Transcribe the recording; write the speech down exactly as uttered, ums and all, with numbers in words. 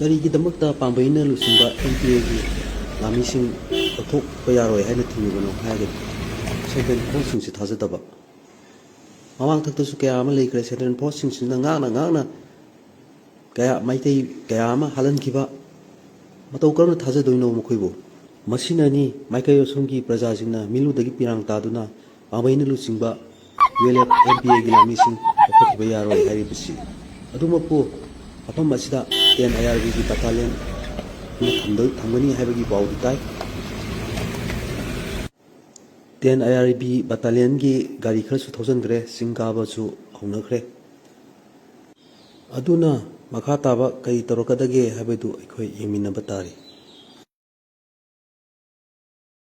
ꯀꯔꯤꯒꯤꯗꯃꯛꯇ ꯄꯥꯝꯕꯩꯅ ꯂꯨꯆꯤꯡꯕ N P ꯑꯦꯒꯤ ꯂꯥꯟꯃꯤꯁꯤꯡ ꯂꯧꯊꯣꯛꯄ ꯌꯥꯔꯣꯏ ꯍꯥꯏꯅ ꯊꯤꯡꯂꯤꯕꯅꯣ ꯍꯥꯏꯔꯒꯗꯤ, ꯁꯦꯟꯇ꯭ꯔꯦꯜ ꯐꯣꯔꯁꯁꯤꯡꯁꯤ ꯊꯥꯖꯗꯕ꯫ ꯃꯃꯥꯡ ꯊꯛꯇꯁꯨ ꯀꯌꯥ ꯑꯃ ꯂꯩꯈ꯭ꯔꯦ, ꯁꯦꯟꯇ꯭ꯔꯦꯜ ꯐꯣꯔꯁꯁꯤꯡꯁꯤꯅ ꯉꯥꯛꯅ ꯉꯥꯛꯅ ꯀꯌꯥ, ꯃꯩꯇꯩ ꯀꯌꯥ ꯑꯃ ꯍꯥꯠꯍꯟꯈꯤꯕ꯫ ꯃꯇꯧ ꯀꯔꯝꯅ ꯊꯥꯖꯗꯣꯏꯅꯣ ꯃꯈꯣꯏꯕꯨ? ꯃꯁꯤꯅꯅꯤ ꯃꯥꯏꯀꯩ ꯑꯁꯣꯝꯒꯤ ꯄ꯭ꯔꯖꯥꯁꯤꯡꯅ ꯃꯤꯠꯂꯨꯗꯒꯤ ꯄꯤꯔꯥꯡ ꯇꯥꯗꯨꯅ ꯄꯥꯝꯕꯩꯅ ꯂꯨꯆꯤꯡꯕ U L F M P ꯑꯦꯒꯤ ꯂꯥꯟꯃꯤꯁꯤꯡ ꯂꯧꯊꯣꯛꯈꯤꯕ ꯌꯥꯔꯣꯏ ꯍꯥꯏꯔꯤꯕꯁꯤ꯫ ꯑꯗꯨꯃꯛꯄꯨ ꯃꯐꯝ ꯑꯁꯤꯗ ꯇꯦꯟ ꯑꯥꯏ ꯑꯥꯔ ꯕꯤꯒꯤ ꯕꯠꯇꯥꯂꯤꯌꯟ ꯑꯃ ꯊꯝꯗ-, ꯊꯝꯒꯅꯤ ꯍꯥꯏꯕꯒꯤ ꯄꯥꯎꯗꯤ ꯇꯥꯏ꯫ ꯇꯦꯟ ꯑꯥꯏ ꯑꯥꯔ ꯕꯤ ꯕꯠꯇꯥꯂꯤꯌꯟꯒꯤ ꯒꯥꯔꯤ ꯈꯔꯁꯨ ꯊꯧꯖꯤꯟꯈ꯭ꯔꯦ, ꯆꯤꯡ ꯀꯥꯕꯁꯨ ꯍꯧꯅꯈ꯭ꯔꯦ꯫ ꯑꯗꯨꯅ ꯃꯈꯥ ꯇꯥꯕ ꯀꯔꯤ ꯇꯧꯔꯛꯀꯗꯒꯦ ꯍꯥꯏꯕꯗꯨ ꯑꯩꯈꯣꯏ ꯌꯦꯡꯃꯤꯟꯅꯕ ꯇꯥꯔꯤ꯫